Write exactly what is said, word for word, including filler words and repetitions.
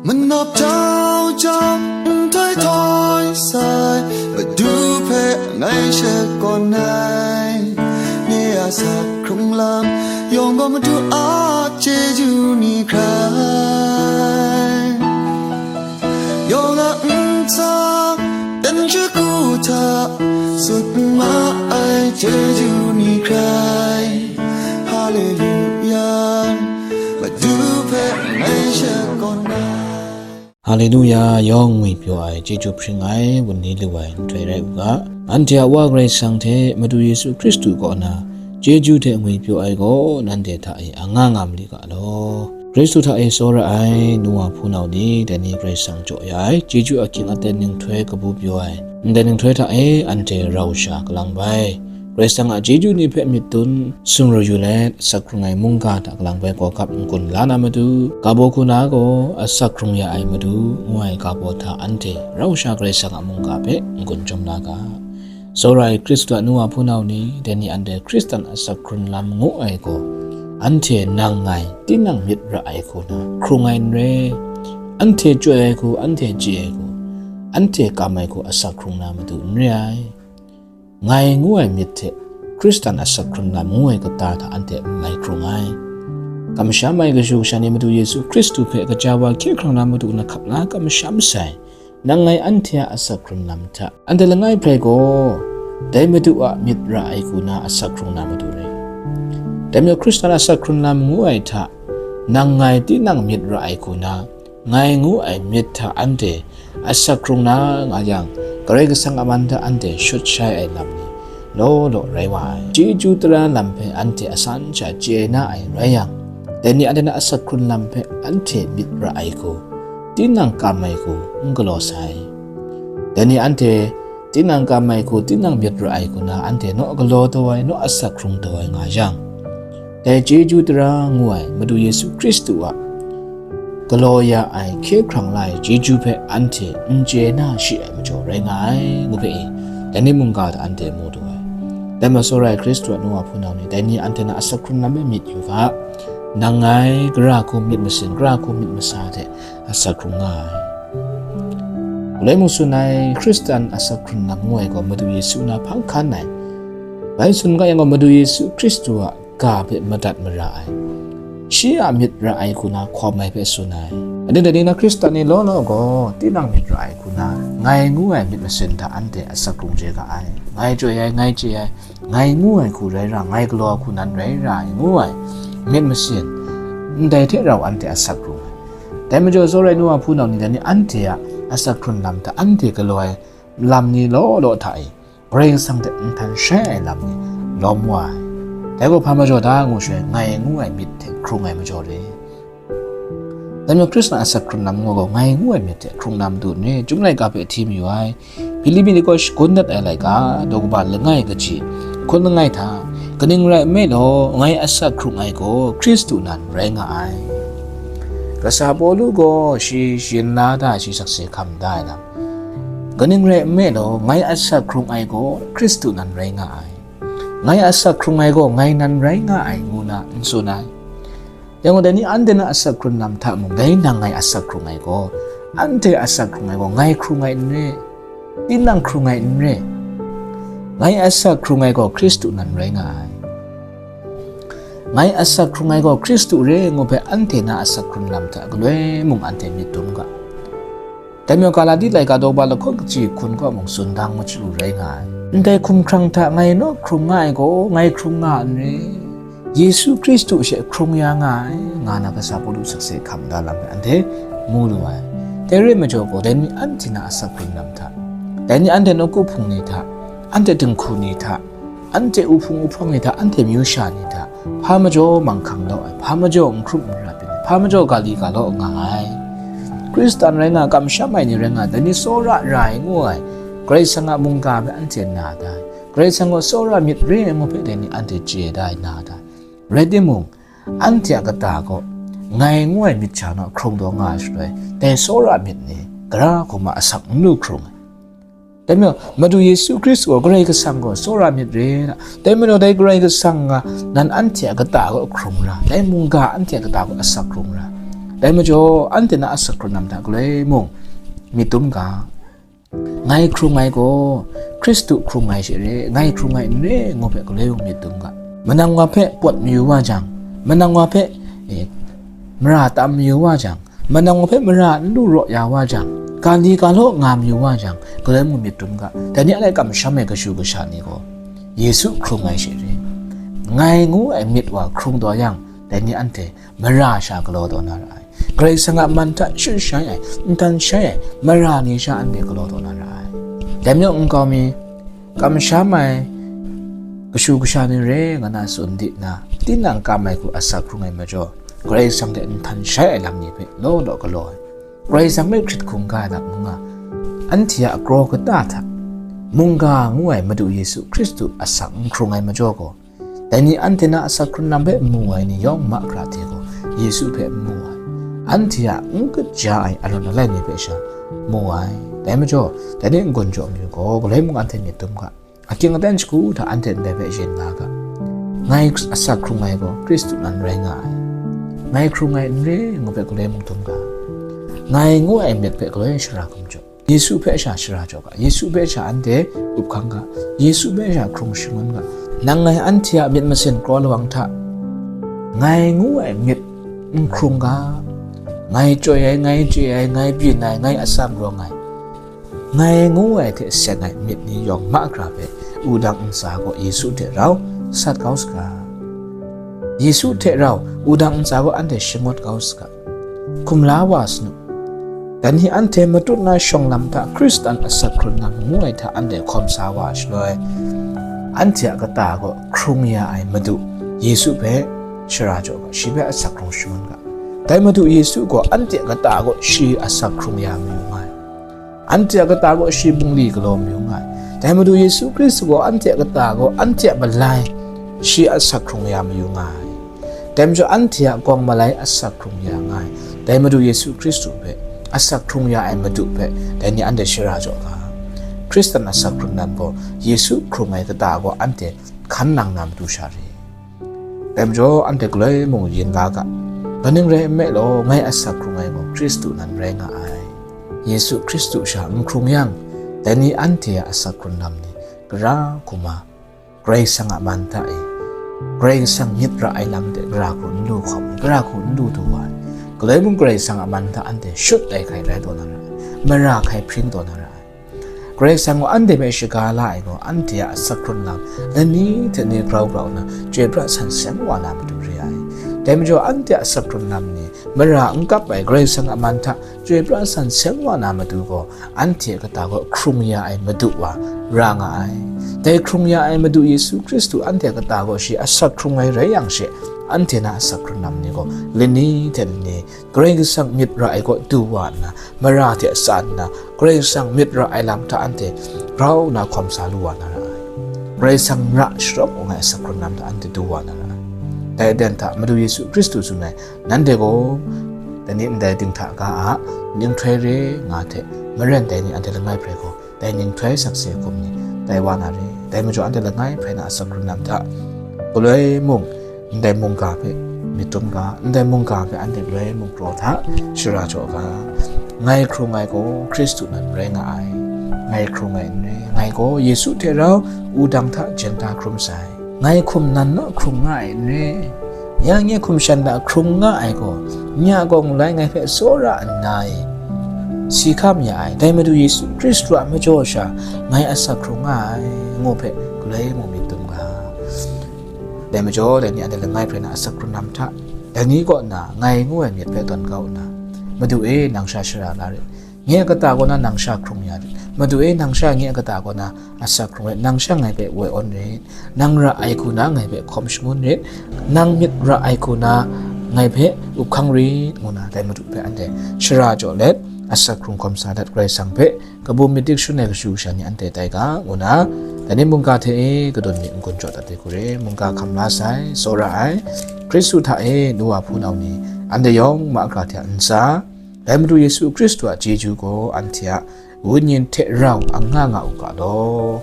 Manap jau jau, nhtoi htoi sai, Madu hpe ngai shakawn ai. Nye a sak hkrung lam yawng gaw Madu a chyeju ni hkrai. Yawng a ntsa, dan shagu hta, sut ma ai chyeju ni hkrai. Haleluya, Madu hpe ngai shakawn ai. Haleluya, yawng ngwipyaw ai, chyeju hpring ai, wunli lu ai nhtoi rai u ga. Anhte a Wa Karai Kasang hte Madu Yesu Hkristu kaw na chyeju hte ngwipyaw ai gaw nanhte hta e anga nga mali ga law. Hkristu hta e tsawra ai nu wa hpunau ni, dai ni Karai Kasang jaw ya ai chyeju ahkying aten ninghtoi kabu pyaw ai, ndai ninghtoi hta e anhte rau sha kalang bai. Karai Kasang a chyeju ni hpe myit dun, sumru yu let, asak hkrung ai mungga hta kalang bai gawgap n-gun la na matu, ga baw hku na gaw asak hkrung ya ai Madu ngu ai ga baw hta anhte rau sha Karai Kasang a mungga hpe n-gun chyawm la ga. Tsawra ai Hkristu a nu wa hpunau ni, dai ni anhte Hkristan asak hkrun lam ngu ai gaw, anhte nang ngai tinang myit ra ai hku na hkrung ai n re, anhte chyoi ai hku, anhte chye ai hku, anhte kam ai hku asak hkrung na matu n re ai. Ngai ngu ai myit hte Hkristan asak hkrun lam ngu ai kata hta anhte n mai hkrung ai. Kamsham ai kashu kasha ni Madu Yesu Hkristu hpe kaja wa hkye hkrang na matu na hkap la kamsham sai. Nang ngai anhte a asak hkrun lam hta anhte langai hprai gaw, dai Madu a myit ra ai hku na asak hkrung na matu re. Dai majaw Hkristan asak hkrun lam ngu ai hta, nang ngai tinang myit ra ai hku na, ngai ngu ai myit hta anhte asak hkrung na nga yang, Karai Kasang a man hta anhte shut shai ai lam ni law law rai wa ai. Chyeju tara lam hpe anhte asan sha chye na ai rai yang, dai ni anhte na asak hkrun lam hpe anhte myit ra ai hku, tinang kam ai hku n galaw sai. Dai ni anhte tinang kam ai hku, tinang myit ra ai hku na anhte naw galaw taw ai, naw asak hkrung taw ai nga yang, dai chyeju tara ngu ai Madu Yesu Hkristu a galaw ya ai hkye hkrang la ai chyeju hpe anhte n chye na shi ai majaw rai nga ai, ngu hpe e, dai ni mungga hta anhte mu du ai. Dai majaw tsawra ai Hkristu a nu wa hpunau ni, dai ni anhte na asak hkrun lam e myit yu ga, nang ngai gara hku myit masin, gara hku myit masa hte asak hkrung nga ai. Galoi mung tsun ai, Hkristan asak hkrun lam ngu ai gaw Madu Yesu na hpang hkan ai. Bai tsun ga yang gaw, Madu Yesu Hkristu a ga hpe madat mara ai, shi a myit ra ai hku na hkawm ai hpe tsun ai. Aning dai ni na Hkristan ni law law gaw, tinang myit ra ai hku na, ngai ngu ai myit masin hta anhte asak hkrung chye ga ai. Ngai chyoi ai, ngai chye ai, ngai ngu ai hku rai ra, ngai galaw ai hku nan rai ra ai, ngu ai myit masin, ndai hte rau anhte asak hkrung ai. Dai majaw tsawra ai nu wa hpunau ni, dai ni anhte a asak hkrun lam hta anhte galaw ai lam ni law law hta e, Karai Kasang hte nhtan shai ai lam ni lawm wa ai. Dai gaw hpa majaw da ngu shaloi, ngai ngu ai myit hte hkrung ai majaw re. Dai majaw Hkristan asak hkrun lam ngu gaw, ngai ngu ai myit hte hkrung na matu n re. Chyum laika hpe hti mayu ai, Hpilipi ni gaw shagun dat ai laika, daw kaba langai kaji hkun langai hta, kaning rai nme law, ngai asak hkrung ai gaw Hkristu nan rai nga ai. Kasa Pawlu gaw shi shayin la da ai, shi sakse hkam da ai lam, kaning rai nme law, ngai asak hkrung ai gaw Hkristu nan rai nga ai. Ngai asak hkrung ai gaw ngai nan rai nga ai, ngu na n tsun ai. Yang gaw, dai ni anhte na asak hkrun lam hta mung, dai nang ngai asak hkrung ai gaw, anhte asak hkrung ai gaw, ngai hkrung ai n re, tinang hkrung ai n re. Ngai asak hkrung ai gaw Hkristu nan rai nga ai. Ngai asak hkrung ai gaw Hkristu re, ngu hpe anhte na asak hkrun lam hta galoi mung anhte myit dum ga. Dai majaw Galati laika daw kaba lahkawng kaji hkun kaw mung tsun dang machyu rai nga ai. Ndai hkumhkrang hta ngai naw hkrung nga ai gaw, ngai hkrung nga n re, Yesu Hkristu she hkrung ya nga ai, nga na kasa Pawlu sakse hkam da lam hpe anhte mu lu ai. Dai re ai majaw gaw, dai ni anhte na asak hkrun lam hta, dai ni anhte nawku hpung ni hta, anhte dinghku ni hta, anhte uhpung uhpawng ni hta, anhte myu sha ni hta, hpa majaw manghkang law ai, hpa majaw n hkrum n rap ai, hpa majaw ga li ga law nga ai. Hkristan rai nga, kamsham ai ni rai nga, dai ni tsawra ra ai ngu ai, Karai Kasang a mungga hpe anhte na da ai. Karai Kasang gaw tsawra myit re ai ngu hpe dai ni anhte chye da ai, na da ai. Rai timung, anhte a kata gaw ngai ngu ai myit sha naw hkrung taw nga ai shaloi, dai tsawra myit ni gara hku ma asak n lu hkrung ai. Dai majaw, Madu Yesu Hkristu gaw Karai Kasang gaw tsawra myit re na, dai majaw dai Karai Kasang a nan anhte a kata gaw hkrung ra, dai mungga anhte a kata gaw asak hkrung ra, Dai majaw, anhte na asak hkrun lam hta galoi mung myit dum ga. Ngai hkrung ai gaw, Hkristu hkrung ai she re, ngai hkrung ai n re, ngu hpe galoi mung myit dum ga. Manang wa hpe pawt mayu wa jang, manang wa hpe, eh, mara tam mayu wa jang, manang wa hpe mara n lu raw ya wa jang, ka ni ka law nga mayu wa jang, galoi mung myit dum ga. Dai ni a lai kamsham ai kashu kasha ni gaw, Yesu hkrung ai she re, ngai ngu ai myit wa hkrung taw yang, dai ni anhte mara sha galaw taw na ra ai. Karai Kasang a man hta shut shai ai, nhtan shai ai, mara ni sha anhte galaw taw na ra ai. Dai majaw nkau mi, kamsham ai kashu kasha ni re nga na tsun di nna, tinang kam ai hku asak hkrung ai majaw, Karai Kasang hte nhtan shai ai lam ni hpe law law galaw ai. Karai Kasang hpe hkrit hkungga ai lam n nga. Anhte a kraw kata hta mungga ngu ai Madu Yesu Hkristu asak n hkrung ai majaw gaw, dai ni anhte na asak hkrun lam hpe mu ai ni yawng mahkra hte gaw Yesu hpe n mu ai. Anhte a n kaja ai arawng alai ni hpe sha mu ai. Dai majaw, dai ni n-gun jaw mayu gaw, galoi mung anhte myit dum ga. Aking aten shagu hta anhte ndai hpe yin nga ga. Ngai asak hkrung ai gaw Hkristu nan rai nga ai. Ngai hkrung ai n re ngu hpe galoi mung dum ga. Ngai ngu ai myit hpe galoi shara hkum jaw. Yesu hpe sha shara jaw ga, Yesu hpe sha anhte up hkang ga, Yesu hpe sha hkrung shangun ga. Nang ngai anhte a myit masin kraw lawang hta, ngai ngu ai myit n hkrung ga, ngai chyoi ai, ngai chye ai, ngai byin ai, ngai atsam rawng ai, ngai ngu ai hte seng ai myit ni yawng mahkra hpe wudang ntsa gaw Yesu hte rau sat kau saga. Yesu hte rau wudang ntsa gaw anhte shangut kau saga. Hkum la wa sanu. Dai ni anhte matut na shawng lam hta Hkristan asak hkrun lam ngu ai hta anhte hkawm sa wa ai shaloi, anhte a kata gaw hkrung ya ai Madu Yesu hpe shara jaw ga, shi hpe asak hkrung shangun ga. Dai Madu Yesu gaw anhte a kata gaw shi asak hkrung ya mayu nga ai. Anhte a kata gaw shi bungli galaw mayu nga ai. Dai Madu Yesu Hkristu gaw anhte a kata gaw anhte a malai shi asak hkrung ya mayu nga ai. Dai majaw anhte a gawng malai asak hkrung ya nga ai. Dai Madu Yesu Hkristu hpe, asak hkrung ya ai Madu hpe, dai ni anhte shara jaw ga. Hkristan asak hkrun lam gaw Yesu hkrung ai kata gaw anhte hkan nang na matu sha re. Dai majaw anhte galoi mung yin la ga. Kaning rai nme law, ngai asak hkrung ai gaw Hkristu nan rai nga ai. Yesu Hkristu sha n hkrung yang, dai ni anhte a asak hkrun lam ni gara hku ma, Karai Kasang a man hta e, Karai Kasang myit ra ai lam de gara hku n lu hkawm, gara hku n lu du wa ai. Galoi mung Karai Kasang a man hta anhte shut ai hkai rai taw na ra ai, mara hkai hpring taw na ra ai. Karai Kasang gaw anhte hpe shaga la ai gaw, anhte a asak hkrun lam lani hte ni grau grau nna, chyoi pra san seng wa na matu re ai. Dai majaw, anhte a asak hkrun lam ni mara n kap ai Karai Kasang a man hta chyoi pra san seng wa na matu gaw, anhte a kata gaw hkrung ya ai Madu wa ra nga ai. Dai hkrung ya ai Madu Yesu Hkristu anhte a kata gaw shi asak hkrung ai rai yang she, anhte na asak hkrun lam ni gaw lani hte lani Karai Kasang myit ra ai kaw du wa nna, mara hte tsa nna, Karai Kasang myit ra ai lam hta anhte grau nna hkawm sa lu wa na ra ai. Karai Kasang ra sharawng u ngai asak hkrun lam hta anhte du wa na ra ai. Dai aten hta Madu Yesu Hkristu tsun ai, nanhte gaw dai ni ndai dinghta ga a ninghtroi re nga hte maren dai ni anhte langai hprai gaw, dai ninghtroi sakse hkum ni tai wa na re. Dai majaw anhte langai hprai na asak hkrun lam hta galoi mung, ndai mungga hpe myit dum ga, ndai mungga hpe anhte galoi mung kraw hta shara jaw ga. Ngai hkrung ai gaw Hkristu nan rai nga ai. Ngai hkrung ai n re, ngai gaw Yesu hte rau wudang hta jen da hkrum sai. Ngai hkum nan naw hkrung nga ai n re, ya nye hkum shan da hkrung nga ai gaw, nye a gaw ngu lai ngai hpe tsawra nna e, si hkam ya ai, dai Madu Yesu Hkristu a majaw sha ngai asak hkrung nga ai, ngu hpe galoi mung myit dum ga. Dai majaw, dai ni anhte langai hprai na asak hkrun lam hta, dai ni kaw na ngai ngu ai myit hpe tawn kau nna, Madu e, nang sha shara la rit, nye a kata kaw na nang sha hkrung ya rit, Madu e, nang sha nye a kata kaw na asak hkrung rit, nang sha ngai hpe woi awn rit, nang ra ai hku na ngai hpe hkawm shangun rit, nang myit ra ai hku na ngai hpe up hkang rit, ngu na dai Madu hpe anhte shara jaw let, asak hkrung hkawm sa let, Karai Kasang hpe kabum myit dik shangun ai kashu kasha ni anhte tai ga, ngu na, dai ni mungga hte e kadun myit n-gun jaw dat ai hku re, mungga hkam la sai, tsawra ai, Hkristu hta e nu wa hpunau ni, anhte yawng mahkra hte a ntsa, dai Madu Yesu Hkristu a chyeju gaw anhte a wenyin hte rau anga nga u ga law.